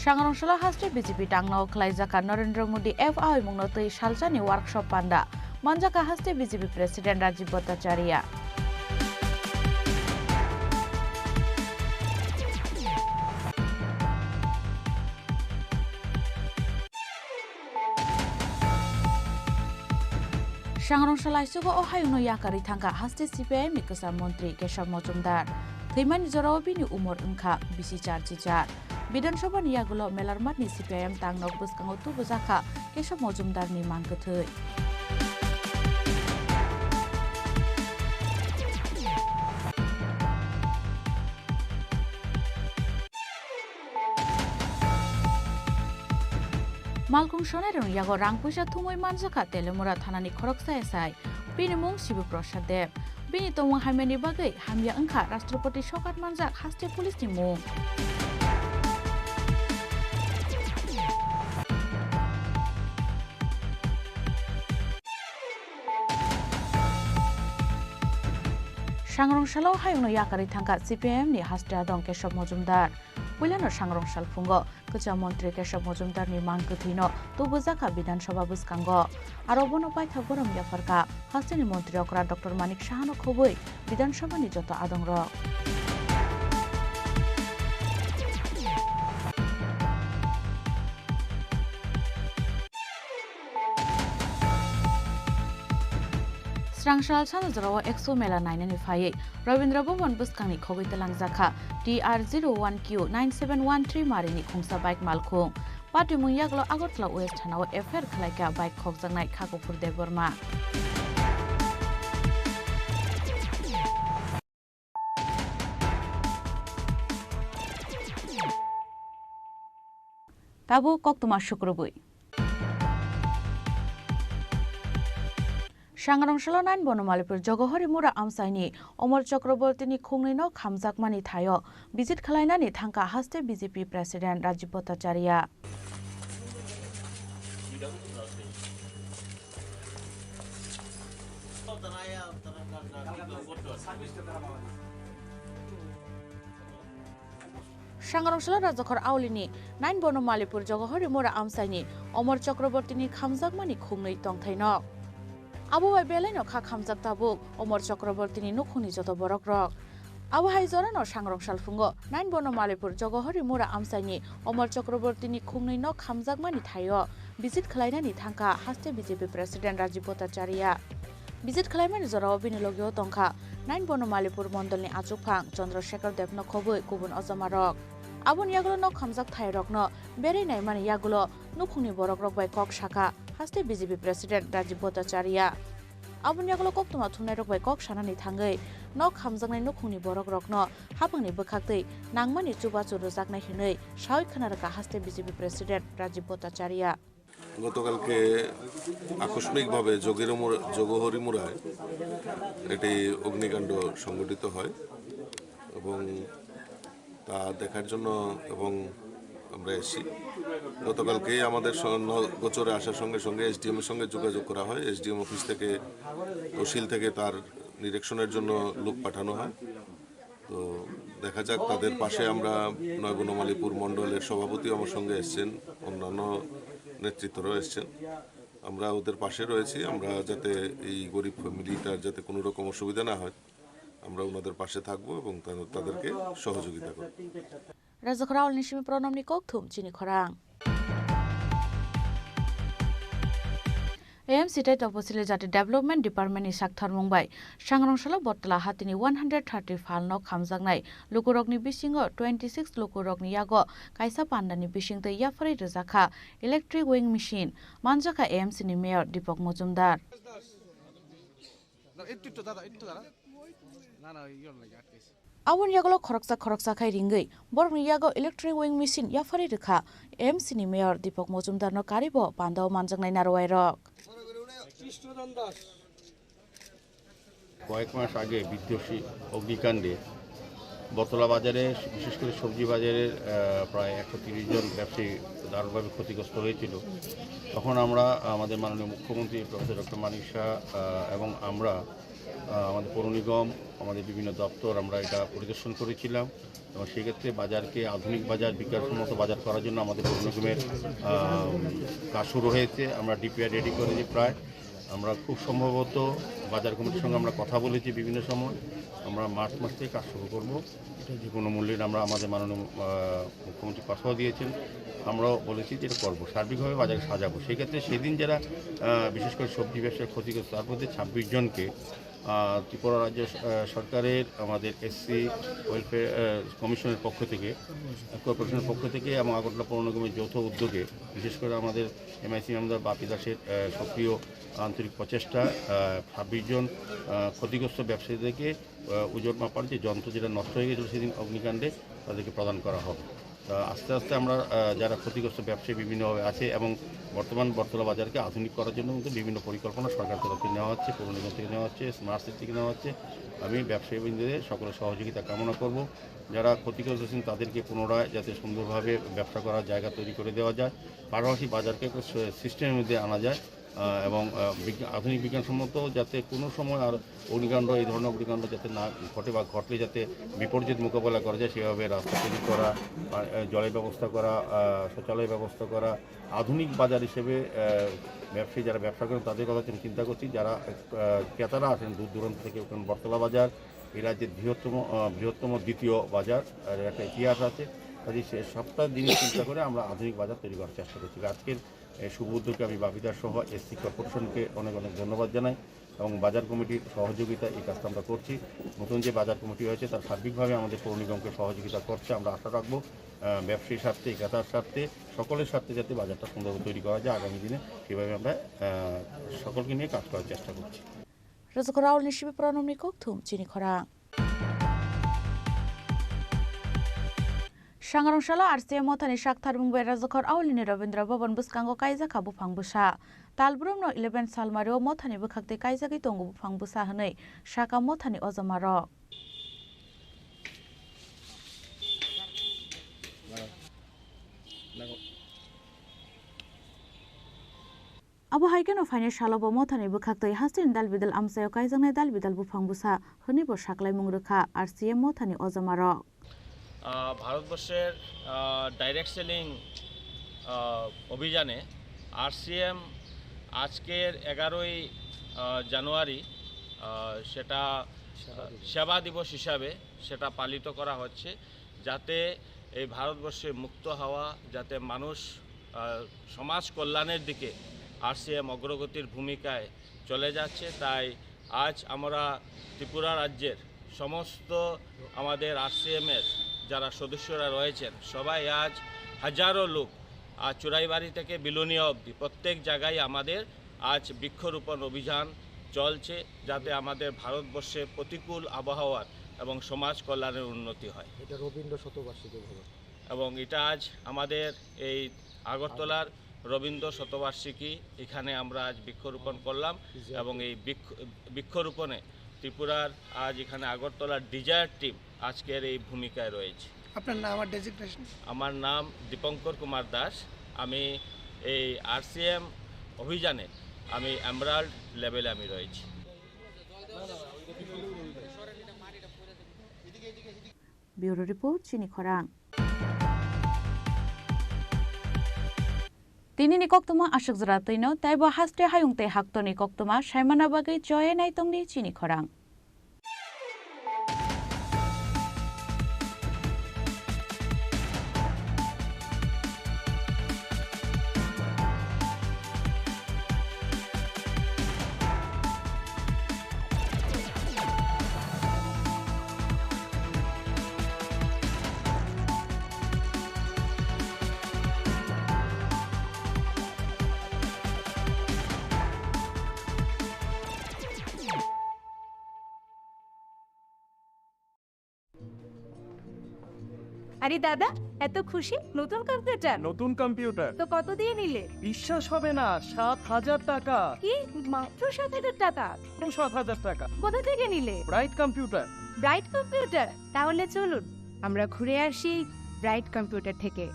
Sangrong salo haste B J P tangno khlaijaka Narendra Modi F A I mungno twi salsani workshop panda manjaka haste B J P President Rajiv Bhattacharya. Sangrong salai sugo o hayungno yakarwi thangkha haste C P I M ni kwcham montri Kesab Mojumdar. Thwimani jorao bini umor wngkha bisi char chichar. Bidhan Sabha ni yagulo Melarmat ni C P I M tangno bwskango tubujakha Kesab Mojumdar ni mang kwthwi. Malkhung sonai rwng yago rang puisa thumwi manjakha Telemura thanani khoroksa S I. Bini mung Shibu Prasad Deb. Bini tongmung hamyani bagwi hamya wngkha Rashtrapati sokat manjak haste police ni mung. Sangrong salo hayungno yakarwi thangkha C P I M ni haste adong Kesab Mojumdar. Puilano Sangrong salphungo kwcham montri Kesab Mojumdar ni mang kwthwino tubujakha Bidhan Sabha bwskango. Aro bono paithak borom yapharkha hasteni montri okra Doctor Manik Sahano khobwi Bidhan Sabha ni joto adongrok. Srang sal sano jorao Expo Mela nainani phaiwi Rabindra Bhavan bwskangni khogwi twlangjakha T R zero one Q nine seven one three marini khungsa bike malkhung. Patimung yagulo Agartala West thanao F I R khlaikha bike khokjaknai Khakuphur Debbarma. Tabuk koktwma sukrubwi. Sangrong salo nine Bonomalipur Jogohori Mura amchaini Omor Chakrabortini khungnwino khamjakmani thaio visit khlainani thangkha haste B J P President Rajiv Bhattacharya. Sangrong salo Rajakhor Aulini nine Bonomalipur Jogohori Mura amchaini Omor Chakrabortini khamjakmani khungnwi tongthaino. Abo bai belaino kha khamjak tabuk Omor Chakrabortini nukhungni joto borokrok. Abo hai jorano Sangrong salphungo nine Bonomalipur Jogohori Mura amchaini Omor Chakrabortini khungnwino khamjakmani thaio visit khlainani thangkha haste B J P President Rajiv Bhattacharya. Visit khlaimani jorao bini logio tongkha nine Bonomalipur mondolni achukphang Chandra Shekhar Debno khobwi kubun ojamarok. Aboni yagulo nok khamjak thairokno berwi naimani yagulo nukhungni borokrok bai kok sakha haste B J P President Rajiv Bhattacharya. Aboni yagulo koktwma thumnairok bai kok sanani thangwi nok khamjaknai nukhungni borokrokno haphangni bwkhaktwi nangmani chubachu rwjaknai hwnwi sawi khna rwkha haste B J P President Rajiv Bhattacharya. গতকালকে আকস্মিকভাবে জগিরমুড়া-, জগহরিমুড়ায় একটি অগ্নিকাণ্ড সংঘটিত হয় এবং তা দেখার জন্য এবং আমরা এসেছি। গতকালকেই আমাদের স-, ন-, গোচরে আসার সঙ্গে সঙ্গে এসডিএম এর সঙ্গে যোগাযোগ করা হয়। এসডিএম অফিস থেকে, তহসিল থেকে তার নিরীক্ষণের জন্য লোক পাঠানো হয়। তো দেখা যাক, তাদের পাশে আমরা নয় বনমালীপুর মণ্ডলের সভাপতিও আমার সঙ্গে এসছেন, অন্যান্য নেতৃত্বরাও এসছেন। আমরা ওদের পাশে রয়েছি, আমরা যাতে এই গরিব ফ্যামিলিটার যাতে কোনো রকম অসুবিধা না হয়, আমরা ওনাদের পাশে থাকবো এবং তা-, তাদেরকে সহযোগিতা করব। Rajakhor Aulni simi Pranamni kokthum chini khorang. A M C tei Toposili Jati Development Department ni saktharmung bai Sangrong salo Botla hatini one hundred thirty phalno khamjaknai lukurokni bisingo twenty six lukurokni yago kaisa pandani bisingtwi yapharwi rwjakha electric weighing machine, manjakha A M C ni Mayor Deepak Mojumdar. একটু, একটু দাদা, একটু দাদা। না, না, ওই ইয়ে লাগে, আটকেছে। Aboni yagulo khoroksa khoroksa khai ringwi borokni yago electric weighing machine yapharwi rwkha M C ni Mayor Deepak Mojumdarno karibo pandao manjaknai narwai rok. কয়েক মাস আগে বিধ্বংসী অগ্নিকাণ্ডে বটতলা বাজারে, বিশেষ করে সবজি বাজারের, আহ, প্রায় একশো তিরিশ জন ব্যবসায়ী দারুণভাবে ক্ষতিগ্রস্ত হয়েছিল। তখন আমরা আমাদের মাননীয় মুখ্যমন্ত্রী প্রফেসর ডক্টর মানিক সাহা, আহ, এবং আমরা আহ, আমাদের পৌর নিগম, আমাদের বিভিন্ন দপ্তর, আমরা এটা পরিদর্শন করেছিলাম এবং সেক্ষেত্রে বাজারকে আধুনিক বাজার, বিজ্ঞানসম্মত বাজার করার জন্য আমাদের পৌর নিগমের, আহ, কাজ শুরু হয়েছে। আমরা ডিপিআর রেডি করেছি প্রায়। আমরা খুব সম্ভবত বাজার কমিটির সঙ্গে আমরা কথা বলেছি বিভিন্ন সময়। আমরা মার্চ মাস থেকে কাজ শুরু করব। এটা যে কোনো মূল্যে আমরা আমাদের মাননীয়, আহ, মুখ্যমন্ত্রী কথাও দিয়েছেন, আমরাও বলেছি যে এটা করবো, সার্বিকভাবে বাজার সাজাবো। সেক্ষেত্রে সেদিন যারা, আহ, বিশেষ করে সবজি ব্যবসায় ক্ষতিগ্রস্ত, তার মধ্যে ছাব্বিশ জনকে, আহ, ত্রিপুরা রাজ্য স-, আহ, সরকারের, আমাদের এসসি ওয়েলফেয়ার, আহ, কমিশনের পক্ষ থেকে, আহ, কর্পোরেশনের পক্ষ থেকে এবং আগরতলা পৌর নিগমের যৌথ উদ্যোগে, বিশেষ করে আমাদের এমআইসি মেম্বার বাপি দাসের, আহ, সক্রিয় আন্তরিক প্রচেষ্টা, আহ, ছাব্বিশ জন, আহ, ক্ষতিগ্রস্ত ব্যবসায়ীদেরকে, আহ, ওজন মাপার যে যন্ত্র যেটা নষ্ট হয়ে গেছিল সেদিন অগ্নিকাণ্ডে, তাদেরকে প্রদান করা হবে। আহ, আস্তে আস্তে আমরা, আহ, যারা ক্ষতিগ্রস্ত ব্যবসায়ী বিভিন্নভাবে আছে এবং বর্তমান বটতলা বাজারকে আধুনিক করার জন্য কিন্তু বিভিন্ন পরিকল্পনা সরকার তরফ থেকে নেওয়া হচ্ছে, পৌর নিগম থেকে নেওয়া হচ্ছে, স্মার্ট সিটি থেকে নেওয়া হচ্ছে। আমি ব্যবসায়ী বৃন্দদের সকলের সহযোগিতা কামনা করব। যারা ক্ষতিগ্রস্ত হয়েছেন তাদেরকে পুনরায় যাতে সুন্দরভাবে ব্যবসা করার জায়গা তৈরি করে দেওয়া যায়, পাশাপাশি বাজারকে একটা সি-, সিস্টেমের মধ্যে আনা যায়, আহ, এবং, আহ, বিজ্ঞা-, আধুনিক বিজ্ঞানসম্মত যাতে কোনো সময় আর অগ্নিকাণ্ড, এই ধরনের অগ্নিকাণ্ড যাতে না ঘটে বা ঘটলে যাতে বিপর্যয় মোকাবেলা করা যায়, সেভাবে রাস্তা তৈরি করা, আহ, জলের ব্যবস্থা করা, আহ, শৌচালয় ব্যবস্থা করা, আধুনিক বাজার হিসেবে, আহ, ব্যবসায়ী যারা ব্যবসা করেন তাদের কথা চিন্তা করছি, যারা, আহ, ক্রেতারা আছেন দূর দূরান্ত থেকে, কারণ বটতলা বাজার এই রাজ্যের বৃহত্তম, আহ, বৃহত্তম দ্বিতীয় বাজার, আর একটা ইতিহাস আছে। কাজেই সে সবটা জিনিস চিন্তা করে আমরা আধুনিক বাজার তৈরি করার চেষ্টা করছি। আজকের এই শুভ উদ্যোগে আমি বাপিদার সহ এসসি কর্পোরেশনকে অনেক অনেক ধন্যবাদ জানাই এবং বাজার কমিটির সহযোগিতা এই কাজটা আমরা করছি। নতুন যে বাজার কমিটি হয়েছে তার সার্বিকভাবে আমাদের পৌর নিগমকে সহযোগিতা করছে। আমরা আশা রাখবো, আহ, ব্যবসায়ীর স্বার্থে, ক্রেতার স্বার্থে, সকলের স্বার্থে যাতে বাজারটা সুন্দরভাবে তৈরি করা যায় আগামী দিনে, সেভাবে আমরা, আহ, সকলকে নিয়ে কাজ করার চেষ্টা করছি। Rwchapra Aulni sibi Pranamni kokthum chini khorang. Sangrong salo R C M mothani sak tharmung bai Rwchapra Aulni Rabindra Bhavan bwskango kaijakha buphang bwsa. Talbrumno eleven salmario mothani bwkhaktwi kaijakgwi tongo buphang bwsa hwnwi sakha mothani ojamarok. Abo hai kheno phainai salo bo mothani bwkhaktwi hasteni dal bidal amchaio kaijaknai dal bidal buphang bwsa hwnwi bo saklaimung rwkha R C M mothani ojamarok. আহ, ভারতবর্ষের, আহ, direct selling, আহ, অভিযানে আরসিএম আজকের এগারোই, আহ, জানুয়ারি, আহ, সেটা সেবা দিবস। সেবা দিবস হিসাবে সেটা পালিত করা হচ্ছে, যাতে এই ভারতবর্ষে মুক্ত হওয়া, যাতে মানুষ, আহ, সমাজ কল্যাণের দিকে আরসিএম অগ্রগতির ভূমিকায় চলে যাচ্ছে। তাই আজ আমরা ত্রিপুরা রাজ্যের সমস্ত আমাদের আরসিএম এর যারা সদস্যরা রয়েছেন, সবাই আজ হাজারো লোক আজ চুরাইবাড়ি থেকে বিলোনিয়া অবধি প্রত্যেক জায়গায় আমাদের আজ বৃক্ষরোপণ অভিযান চলছে, যাতে আমাদের ভারতবর্ষে প্রতিকূল আবহাওয়ার এবং সমাজ কল্যাণের উন্নতি হয়। এটা রবীন্দ্র শতবার্ষিকী ভবন। এবং এটা আজ আমাদের এই আগরতলার রবীন্দ্র শতবার্ষিকী, এখানে আমরা আজ বৃক্ষরোপণ করলাম। বিজয় এবং দিবস। এই বৃক্ষ, বৃক্ষরোপণে ত্রিপুরার আজ এখানে আগরতলার ডিজায়ার টিম আজকের এই ভূমিকায় রয়েছে। আপনার নাম আর ডেজিগনেশন? আমার নাম দীপঙ্কর কুমার দাস। আমি এই আরসিএম অভিযানে আমি এমারাল্ড লেভেলে আমি রয়েছি। Bureau report, chini khorang. Tini ni koktwma aswk jora twino, tei bo haste hayung tei haktorni koktwma saimana bagwi choye naitongdi chini khorang. আরে দাদা, এত খুশি? নতুন কম্পিউটার? নতুন কম্পিউটার। তো কত দিয়ে নিলে? বিশ্বাস হবে না, সাত হাজার টাকা। কি? মাত্র সাত হাজার টাকা? মাত্র সাত হাজার টাকা। কোথা থেকে নিলে? Bright computer. Bright computer? তাহলে চলুন, আমরা ঘুরে আসি ব্রাইট কম্পিউটার থেকে।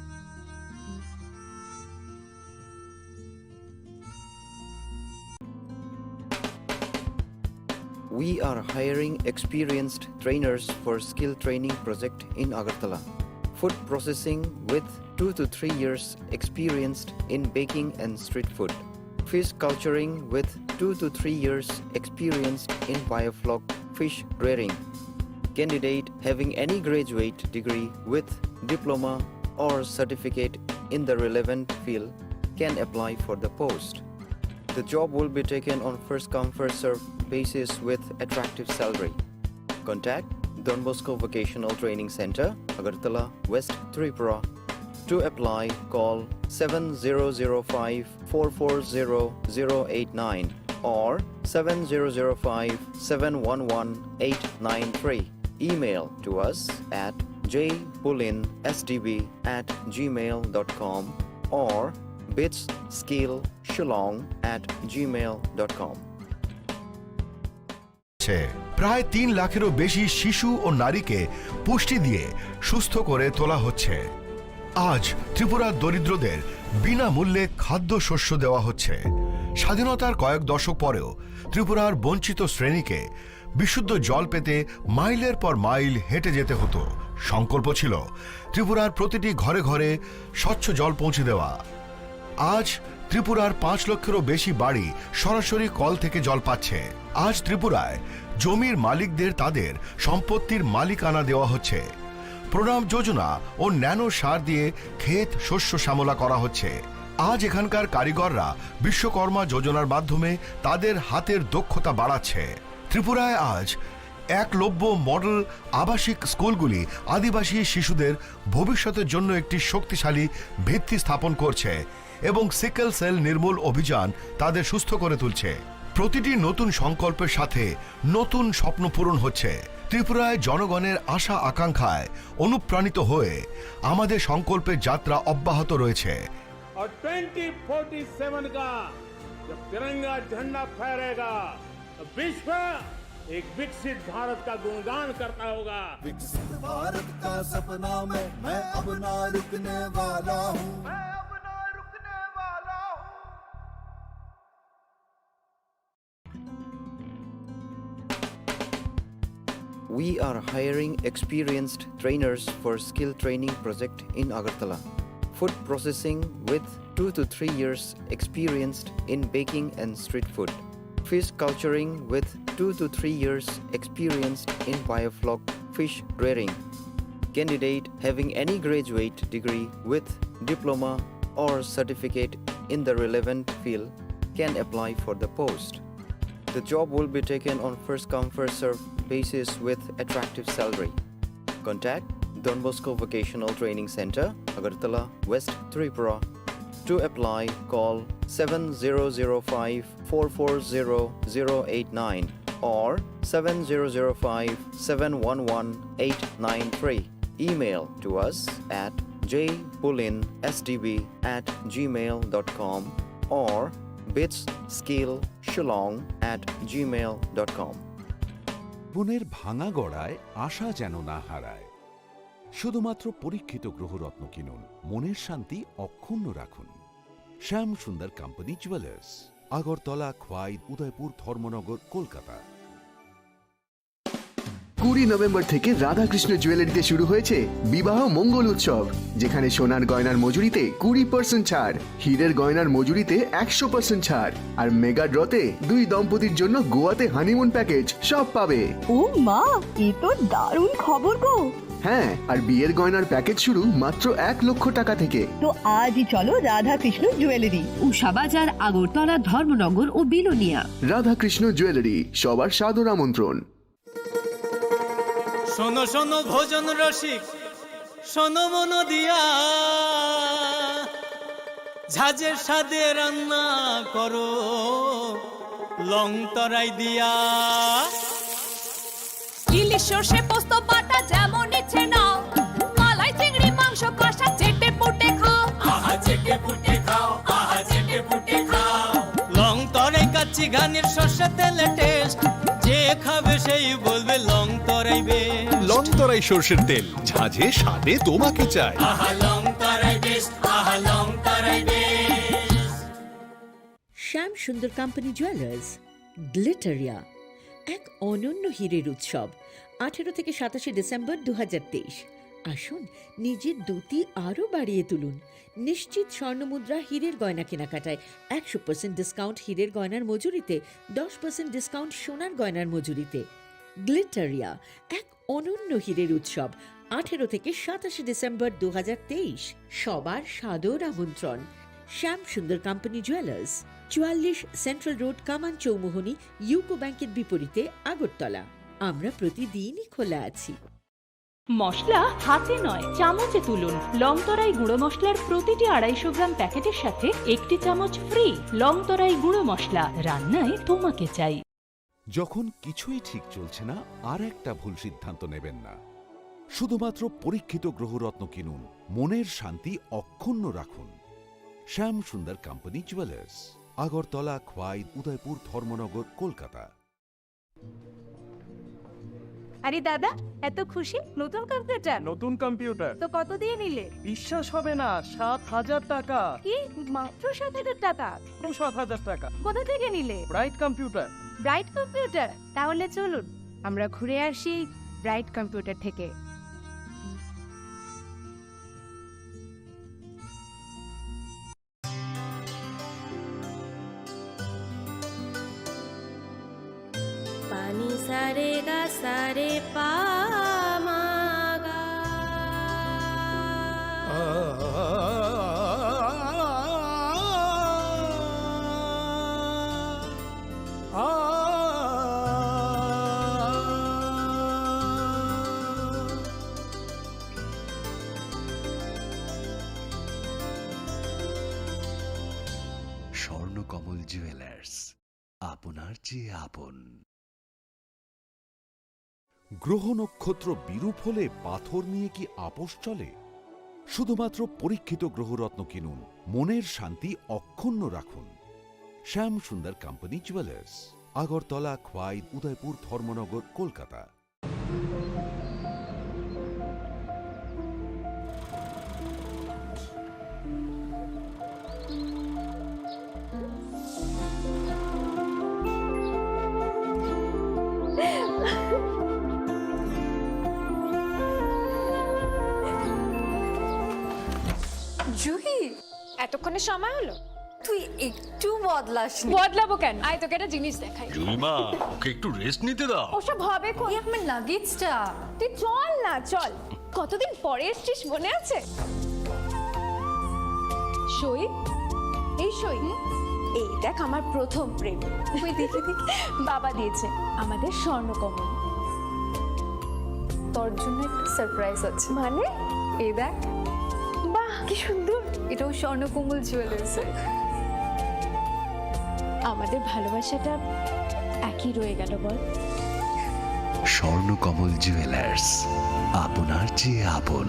We are hiring experienced trainers for skill training project in Agartala. Food processing with two to three years experienced in baking and street food. Fish culturing with two to three years experienced in biofloc fish rearing. Candidate having any graduate degree with diploma or certificate in the relevant field can apply for the post. The job will be taken on first come, first serve basis with attractive salary. Contact Don Bosco Vocational Training Center, Agartala, West Tripura. To apply, call seven zero zero five four four zero zero eight nine or seven zero zero five seven one one eight nine three. Email to us at jpulinsdb at gmail dot com or bitsskillshillong at gmail dot com. প্রায় তিন লাখেরও বেশি শিশু ও নারীকে পুষ্টি দিয়ে সুস্থ করে তোলা হচ্ছে। আজ ত্রিপুরার দরিদ্রদের বিনামূল্যে খাদ্যশস্য দেওয়া হচ্ছে। স্বাধীনতার কয়েক দশক পরেও ত্রিপুরার বঞ্চিত শ্রেণীকে বিশুদ্ধ জল পেতে মাইলের পর মাইল হেঁটে যেতে হতো। সংকল্প ছিল ত্রিপুরার প্রতিটি ঘরে ঘরে স্বচ্ছ জল পৌঁছে দেওয়া। আজ ত্রিপুরার পাঁচ লক্ষেরও বেশি বাড়ি সরাসরি কল থেকে জল পাচ্ছে। আজ ত্রিপুরায় জমির মালিকদের তাদের সম্পত্তির মালিকানা দেওয়া হচ্ছে। প্রণাম যোজনা ও ন্যানো সার দিয়ে ক্ষেত শস্য শ্যামলা করা হচ্ছে। আজ এখানকার কারিগররা বিশ্বকর্মা যোজনার মাধ্যমে তাদের হাতের দক্ষতা বাড়াচ্ছে। ত্রিপুরায় আজ একলব্য মডেল আবাসিক স্কুলগুলি আদিবাসী শিশুদের ভবিষ্যতের জন্য একটি শক্তিশালী ভিত্তি স্থাপন করছে এবং সিকেল সেল নির্মূল অভিযান তাদের সুস্থ করে তুলছে। প্রতিটি নতুন সংকল্পের সাথে নতুন স্বপ্ন পূরণ হচ্ছে। ত্রিপুরায় জনগণের আশা আকাঙ্ক্ষায় অনুপ্রাণিত হয়ে আমাদের সংকল্পের যাত্রা অব্যাহত রয়েছে। और ट्वेंटी फोर्टी सेवन का जब तिरंगा झंडा फहरेगा तो विश्व एक विकसित भारत का गुणगान करता होगा। विकसित भारत का सपना मैं मैं अब ना रुकने वाला हूँ। We are hiring experienced trainers for skill training project in Agartala. Food processing with two to three years experienced in baking and street food. Fish culturing with two to three years experienced in biofloc fish rearing. Candidate having any graduate degree with diploma or certificate in the relevant field can apply for the post. The job will be taken on first come, first serve basis with attractive salary. Contact Don Bosco Vocational Training Center, Agartala, West Tripura. To apply, call seven zero zero five four four zero zero eight nine or seven zero zero five seven one one eight nine three. Email to us at jpulinsdb at gmail dot com or bitsskillshillong at gmail dot com. জীবনের ভাঙা গড়ায় আশা যেন না হারায়। শুধুমাত্র পরীক্ষিত গ্রহরত্ন কিনুন, মনের শান্তি অক্ষুণ্ণ রাখুন। শ্যাম সুন্দর কোম্পানি জুয়েলার্স, আগরতলা, খোয়াই, উদয়পুর, ধর্মনগর, কলকাতা। কুড়ি নভেম্বর থেকে রাধাকৃষ্ণ জুয়েলারিতে শুরু হয়েছে বিবাহ মঙ্গল উৎসব, যেখানে সোনার গয়নার মজুরিতে কুড়ি পার্সেন্ট ছাড়, হীরের গয়নার মজুরিতে একশো পার্সেন্ট ছাড়, আর মেগা ড্রতে দুই দম্পতির জন্য গোয়াতে হানিমুন প্যাকেজ, সব পাবে। ও মা, এ তো দারুণ খবর গো। হ্যাঁ, আর বিয়ের গয়নার প্যাকেজ শুরু মাত্র এক লক্ষ টাকা থেকে। তো আজই চলো রাধাকৃষ্ণ জুয়েলারি। উষা বাজার, আগরতলা, ধর্মনগর ও বিলোনিয়া। রাধাকৃষ্ণ জুয়েলারি, সবার সাদর আমন্ত্রণ। শোনো শোনো ভোজন রসিক, শোনো মন দিয়া, ঝাঁঝের স্বাদে রান্না করো লং তরাই দিয়া। ইলিশ সর্ষে পোস্ত বাটা যেমন ইচ্ছে নাও, মালাই চিংড়ি মাংস কষা চেটে পুটে খাও। আহা চেটে পুটে খাও, আহা চেটে পুটে খাও। লং তরাই কাচ্চি ঘানির সর্ষে তেলে টেস্ট, যে খাবে সেই বলবে লং তরাই বেশ। লং তরাই সর্ষের তেল, ঝাঁঝে স্বাদে তোমাকে চাই। আহা লং তরাই বেশ, আহা লং তরাই বেশ। Shyam Sundar Company Jewelers, Glitteria, এক অনন্য হীরের উৎসব, আঠেরো থেকে সাতাশে ডিসেম্বর দু হাজার তেইশ। আসুন, নিজের দ্যুতি আরও বাড়িয়ে তুলুন। নিশ্চিত স্বর্ণমুদ্রা হীরের গয়না কেনাকাটায়, একশো পার্সেন্ট ডিসকাউন্ট হীরের গয়নার মজুরিতে, দশ পার্সেন্ট ডিসকাউন্ট সোনার গয়নার মজুরিতে। গ্লিটারিয়া, এক অনন্য হীরের উৎসব, আঠেরো থেকে সাতাশে ডিসেম্বর দু হাজার তেইশ। সবার সাদর আমন্ত্রণ। শ্যাম সুন্দর কোম্পানি জুয়েলার্স, চুয়াল্লিশ সেন্ট্রাল রোড, কামান চৌমুহনী, ইউকো ব্যাংকের বিপরীতে, আগরতলা। আমরা প্রতিদিনই খোলা আছি। মশলা হাতে নয়, চামচে তুলুন। লংতরাই গুঁড়ো মশলার প্রতিটি আড়াইশো গ্রাম প্যাকেটের সাথে একটি চামচ ফ্রি। লংতরাই গুঁড়ো মশলা, রান্নায় তোমাকে চাই। যখন কিছুই ঠিক চলছে না, আর একটা ভুল সিদ্ধান্ত নেবেন না। শুধুমাত্র পরীক্ষিত গ্রহরত্ন কিনুন, মনের শান্তি অক্ষুণ্ণ রাখুন। শ্যাম সুন্দর কোম্পানি জুয়েলার্স, আগরতলা, খোয়াই, উদয়পুর, ধর্মনগর, কলকাতা। আরে দাদা, এত খুশি? নতুন কম্পিউটার? নতুন কম্পিউটার। তো কত দিয়ে নিলে? বিশ্বাস হবে না, সাত হাজার টাকা। কি? মাত্র সাত হাজার টাকা? মাত্র সাত হাজার টাকা। কোথা থেকে নিলে? Bright computer. Bright computer? তাহলে চলুন, আমরা ঘুরে আসি ব্রাইট কম্পিউটার থেকে। Pani sare ga sare pa ma ga. Swarnakamal jewellers, আপনার চেয়ে আপন। গ্রহ নক্ষত্র বিরূপ হলে পাথর নিয়ে কি আপোষ চলে? শুধুমাত্র পরীক্ষিত গ্রহরত্ন কিনুন, মনের শান্তি অক্ষুণ্ণ রাখুন। শ্যাম সুন্দর কোম্পানি জুয়েলার্স, আগরতলা, খোয়াই, উদয়পুর, ধর্মনগর, কলকাতা। জুহি, এতক্ষণে সময় হলো? তুই একটু বদলাসনি। বদলাবো কেন? আয়, তোকে একটা জিনিস দেখাই। জুইমা, ওকে একটু রেস্ট নিতে দাও। ওসব হবে কোন? এই আমার লাগেজটা। তুই চল না, চল। কতদিন পরে এসছিস, মনে আছে? সই, এই সই। এই দেখ, আমার প্রথম প্রেম। ওই দেখি, দেখি। বাবা দিয়েছে, আমাদের স্বর্ণকমল। তোর জন্য একটা সারপ্রাইজ আছে। মানে? এই দেখ। বাহ, কি সুন্দর। এটাও স্বর্ণকমল জুয়েলার্সের। আমাদের ভালোবাসাটা একই রয়ে গেল, বল? স্বর্ণকমল জুয়েলার্স, আপনার চেয়ে আপন।